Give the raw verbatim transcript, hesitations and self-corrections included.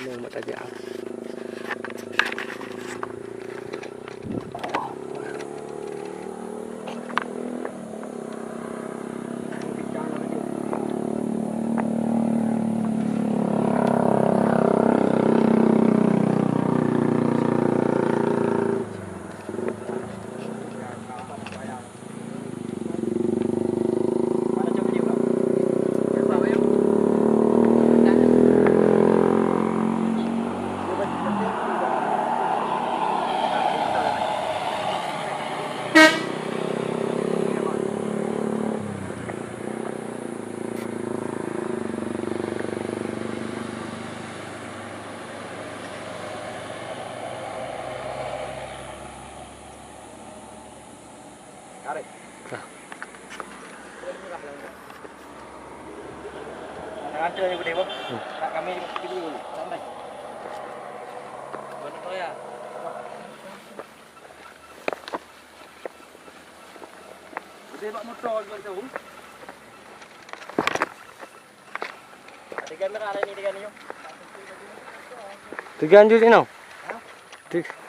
Nyoe mat tajak. Tarik. Nah. Ada rantai ni boleh, Bang. Hmm. Tak kami dulu. Santai. Betul ya. Boleh bak motor juga tahu. Ada kamera ada ni dengan ni. Tiga anjur ni, no? Hah? Tiga.